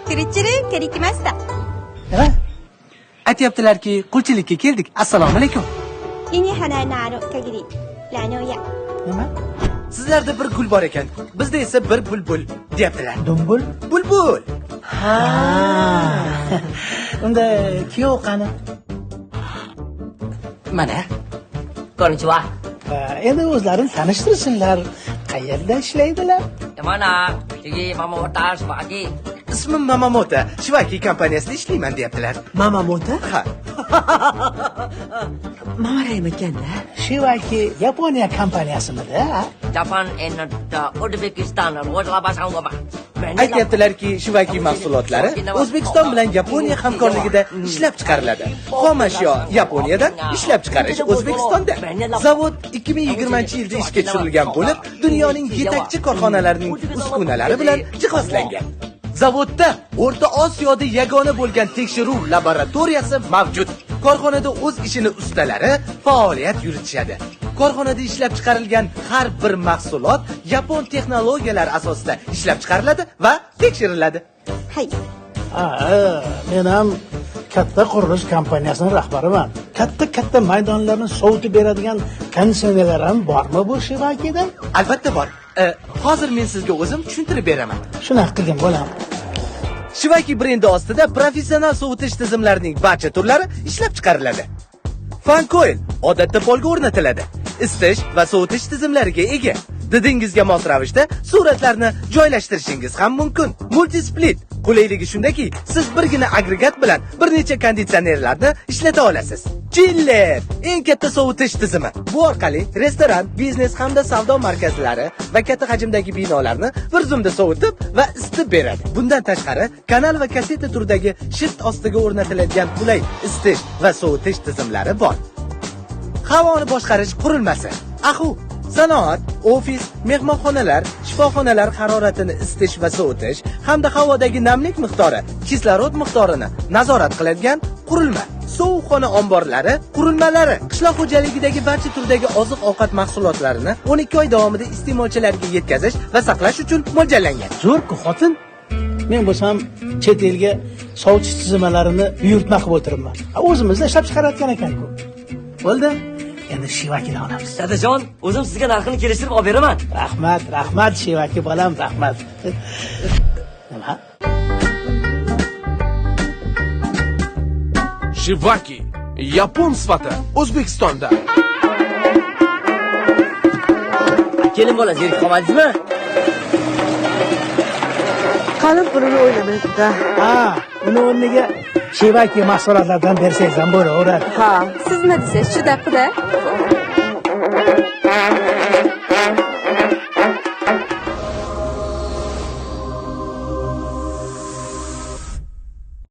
チル借り来ました。 Nima? Aytyaptilarki, qulchilikka keldik. Assalomu alaykum. 理に花のある限り、ラノヤ。 Nima? Sizlarda bir gul bor ekan, bizda esa bir bulbul deyaptilar. Dumbul? Bulbul. Ha. Unda kuyov qani? Mana. こんにちは。 Ha, endi o'zlarini tanishtirsinlar. Qayerda ishlaydilar? Mana, Chigi Mamota Shivaki. Ismim Mamamota. Shivaki kompaniyasida ishlayman deyaptilar. Mamamota? Ha. Mamarayim ekanda. Shivaki Yaponiya kompaniyasimidi? Ha? Japan and Uzbekistan rivojlanmoqda. Aytyaptilarki, Shivaki mahsulotlari O'zbekiston bilan Yaponiya hamkorligida ishlab chiqariladi. Xom ashyo Yaponiyadan, ishlab chiqarish O'zbekistonda. Zavod 2020-yilda ishga tushirilgan bo'lib, dunyoning yetakchi korxonalarining uskunalari bilan jihozlangan. Zavodda O'rta Osiyoda yagona bo'lgan tekshiruv laboratoriyasi mavjud. Korxonada o'z ishini ustalari faoliyat yuritishadi. Korxonada ishlab chiqarilgan har bir mahsulot yapon texnologiyalari asosida ishlab chiqariladi va tekshiriladi. はい。 Ha, men ham katta qurilish kompaniyasining rahbariman. Katta-katta maydonlarni sovutib beradigan konditsionerlar ham bormi bu Shivakida? Albatta bor. Hozir men sizga o'zim tushuntirib beraman. Shunaqa qilgin bolam. Shivaki brendi ostida professional sovutish tizimlarining barcha turlari ishlab chiqariladi. Fan coil odatda polga o'rnatiladi. Isitish va sovutish tizimlariga ega. Didingizga mos ravishda suratlarni joylashtirishingiz ham mumkin. Multisplit qulayligi shundaki, siz birgina agregat bilan bir necha konditsionerlarni ishlata olasiz. Chiller eng katta sovutish tizimi. Bu orqali restoran, biznes hamda savdo markazlari va katta hajmdagi binolarni bir zumda sovutib va isitib beradi. Bundan tashqari, kanal va kaseta turidagi shift ostiga o'rnatiladigan qulay isitish va sovutish tizimlari bor. Havoni boshqarish qurilmasi. Ahu sanoat, ofis, mehmonxonalar, shifoxonalar haroratini isitish va sovutish hamda havodagi namlik miqdori, kislorod miqdorini nazorat qiladigan qurilma. Sovuqxona omborlari, qurilmalari, qishloq xo'jaligidagi barcha turdagi oziq-ovqat mahsulotlarini 12 oy davomida iste'molchilarga yetkazish va saqlash uchun mo'ljallangan. Zo'r-ku xotin. Men bo'lsam chet elga sovutish tizimlarini buyurtma qilib o'tiribman. Ha, o'zimizda ishlab chiqarayotgan ekan-ku. Bo'ldi. Endi Shivakidan olamiz. Dadajon, o'zim sizga narxini kelishtirib olib beraman. Rahmat, rahmat Shivaki bolam, rahmat. Nima? Shivaki. Yapon sifati O'zbekistonda. Kelin bola, zerikib qolmadingizmi? Qalin pulini o'ylamaydi. Ha, uni o'rniga Shivaki mahsulotlaridan bersangiz ham bo'laveradi. Ha, siz nima desangiz shu quda.